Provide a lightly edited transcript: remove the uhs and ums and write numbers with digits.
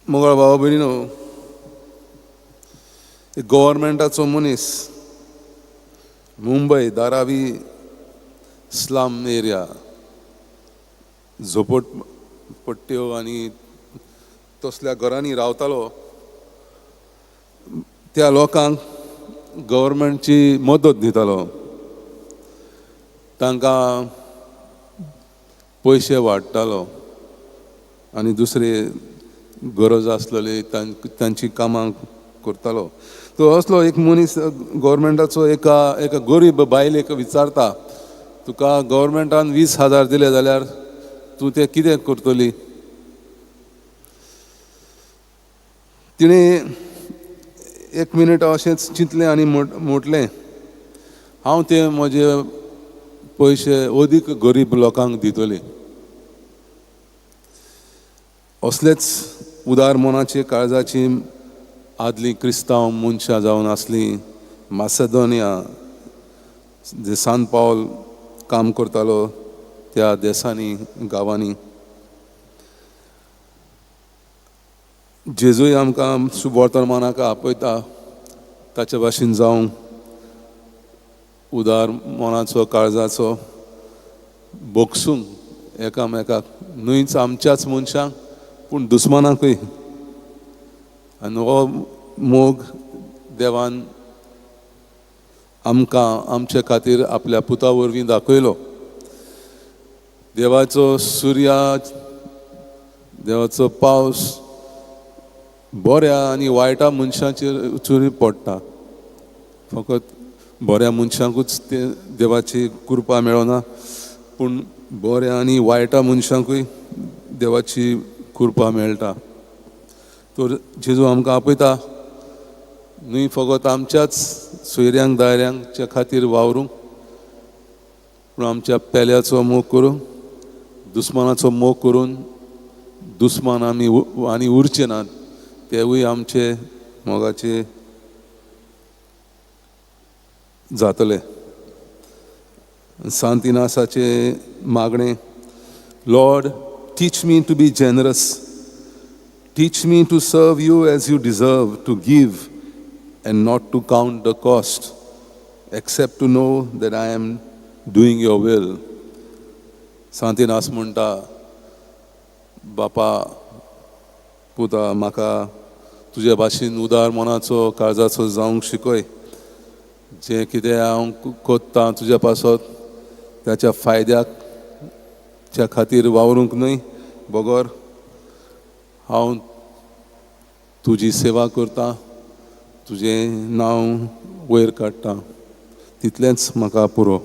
मोगाळ भावा भयणीनो, एक गव्हर्मेंटाचो मनीस मुंबय धारावी स्लम एरिया, झोपट पट्ट्यो आनी तसल्या घरांनी रावतालो. त्या लोकांक गव्हर्मेंटची मदत दितालो, तांकां पयशे वाडटालो आनी दुसरे गरज आसलेली तांची कामां करतालो. तो असलो एक मनीस गव्हर्मेंटाचो एका एका गरीब बायलेक विचारता, तुका गव्हर्मेंटान 20,000 दिले जाल्यार तूं तें कितें करतली? तिणें एक मिनीट अशेंच चिंतलें आनी म्हटलें, हांव ते म्हजे पयशे अदीक गरीब लोकांक दितली. असलेच उदार मनाचे काळजाची आदली क्रिस्तांव मनशां जावन आसली मासेदोनिया, जे सान पावल काम करतालो त्या देसांनी गांवांनी. जेजूय आमकां शुभवर्तमानाक आपयता, ताचे भाशेन जावंक उदार मनाचो काळजाचो बोगसूंक एकामेकाक, न्हूच आमच्याच मनशांक पूण दुस्मानाकूय. आनी हो मोग देवान आमकां आमचे खातीर आपल्या पुता वरवीं दाखयलो. देवाचो सुर्या, देवाचो पावस बऱ्या आनी वायटा मनशांचेर चुरी पडटा. फकत बऱ्या मनशांकूच ते देवाची कृपा मेळना, पूण बऱ्या आनी वायटा मनशांकूय देवाची कृपा मेळटा. तर जेजू आमकां आपयता न्हय फकत आमच्याच सोयऱ्यांक दायऱ्यांच्या खातीर वावरूंक, पूण आमच्या पेल्याचो मोग करूंक, दुस्मानाचो मोग करून दुस्मान आमी आनी उरचे नात, तेवूय आमचे मोगाचे जातले. सांत इनासाचें मागणें, Lord, teach me to be generous, teach me to serve you as you deserve, to give and not to count the cost, except to know that I am doing your will. Sant Inas म्हणटा, बापा पुता, म्हाका तुजे भाशेन उदार मनाचो काळजाचो जावंक शिकय. जें कितें हांव कोत्तां तुज्या पासत ताच्या फायद्याच्या खातीर वावरूंक न्हय, बगर हांव तुजी सेवा करतां, तुजें नांव वयर काडटा, तितलेंच म्हाका पुरो.